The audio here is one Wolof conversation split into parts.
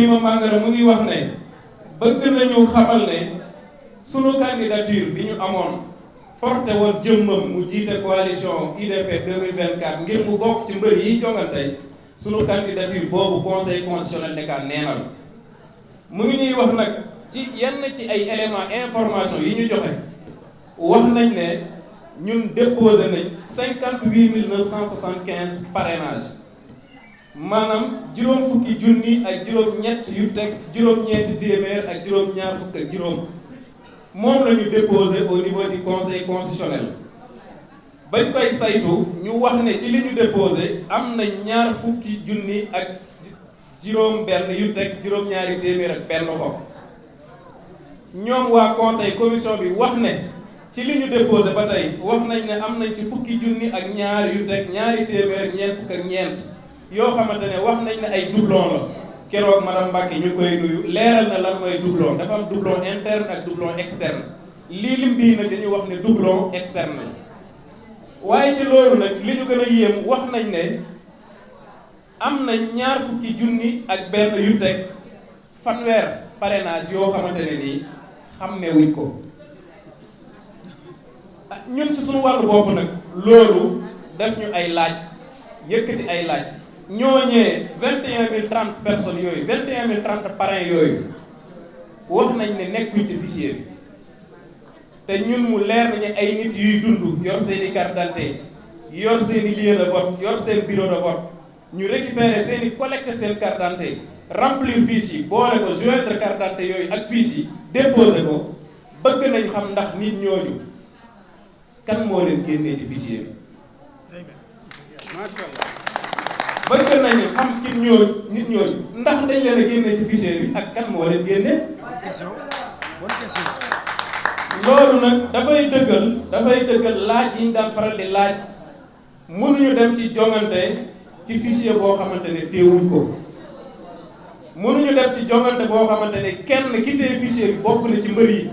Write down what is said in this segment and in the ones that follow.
Birima Mangara mu ngi wax ne bëgg nañu xamal ne sunu candidature bi ñu amoon porté woon jëmmam mu jiite coalition UDP 2024 ngir mu bokk ci mbër yi jongante sunu candidature boobu conseil constitutionnel nekkaat neenal mu ngi ñuy wax nag ci yenn ci ay éléments information yi ñu joxe wax nañ ne ñun déposé nañ 58 975 parrainage maanaam juróom fukki junni ak juróom-ñett yu teg juróom-ñeenti téeméer ak juróom-ñaar fukk ak juróom moom la ñu déposé au niveau du conseil constitutionnel bañ koy saytu ñu wax ne ci li ñu déposé am na ñaar fukki junni ak juróom-benn yu teg juróom-ñaari téeméer ak benn xob ñoom waa conseil commission bi wax ne ci li ñu déposé ba tey wax nañ ne am nañ ci fukki junni ak ñaar yu teg ñaari téeméer ñeent fukk ak ñeent yoo xamante ne wax nañ ne ay doublon la keroog madame Mbacke ñu koy nuyu leeral na lan mooy doublon dafa am doublon interne ak doublon externe lii lim bii nag dañuy wax ne doublon externe la waaye ci loolu nag li ñu gën a yéem wax nañ ne am na ñaar fukki junni ak benn yu teg fanweer parrainage yoo xamante ne nii xàmmewuñ ko ñun ci suñu wàllu bopp nag loolu def ñu ay laaj yëkkati ay laaj ñooñee 21 030 personnes yooyu 21 030 parrains yooyu wax nañ ne nekkuñ ci fichier bi te ñun mu leer nañu ay nit yuy dund yor seen i carte d'identité yor seen i lieu de vote yor seen bureau de vote ñu récupérer seen i collecté seen carte d'identité remplir fiche yi boole ko joindre carte d'identité yooyu ak fiche yi déposer ko bëgg nañ xam ndax nit ñooñu kan moo leen génnee ci fichier bi macha allah bëgg nañu xam ci nit ñooñu ndax dañ leen a génnee ci fichier bi ak kan moo leen génne loolu nag dafay dëggal laaj yi ñu daan faral di laaj mënuñu dem ci jongante ci fichier boo xamante ne teewuñ ko mënuñu dem ci jongante boo xamante ne kenn ki tee fichier bi bokk na ci mbër yi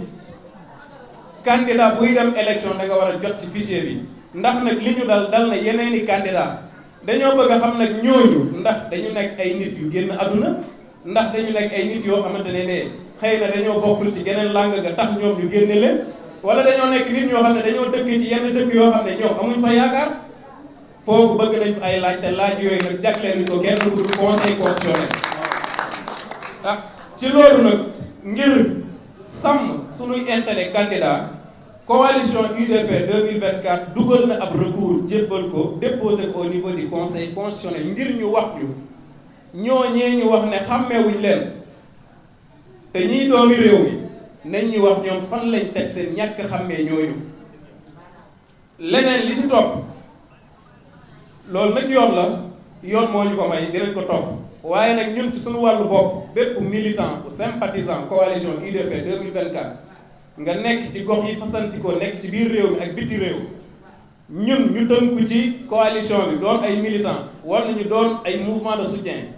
candidat buy dem élection da nga war a jot ci fichier bi ndax nag li ñu dal na yeneeni candidat dañoo bëgg a xam nag ñooñu ndax dañu nekk ay nit yu génn àdduna ndax dañu nekk ay nit yoo xamante ne xëy na dañoo bokkul ci geneen langue ga tax ñoom ñu génne leen wala dañoo nekk nit ñoo xam ne dañoo dëkk ci yenn dëkk yoo xam ne ñoom amuñ fa yaakaar foofu bëgg nañ fa ay laaj te laaj yooyu nag jagleeluñ ko kenn ku dul conseil constitutionnel ci loolu nag ngir sàmm suñuy intérêt candidat coalition UDP 2024 dugal na ab recours jébbal ko déposé ko au niveau du conseil constitutionnel ngir ñu wax ñu ñooñee ñu wax ne xàmmeewuñ leen te ñiy doomi réew mi nañ ñu wax ñoom fan lañ teg seen ñàkk xàmmee ñooñu leneen li ci topp loolu nag yoon moo ñu ko may dinañ ko topp waaye nag ñun ci suñu wàllu bopp bépp militant ou sympathisant coalition UDP 2024 nga nekk ci gox yi fasantikoo nekk ci biir réew mi ak biti réew ñun ñu tënku ci coalition bi doon ay militants wala ñu doon ay mouvement de soutien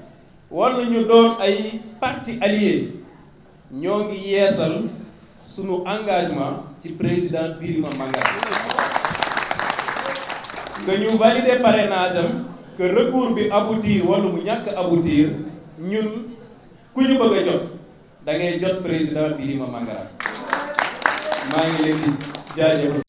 wala ñu doon ay partis alliés ñoo ngi yeesal sunu engagement ci président Birima Mangara que ñu valider parrainage am que recours bi aboutir wala mu ñàkk aboutir ñun ku ñu bëgg a jot da ngay jot président Birima Mangara maa ngi leen di jaajëfal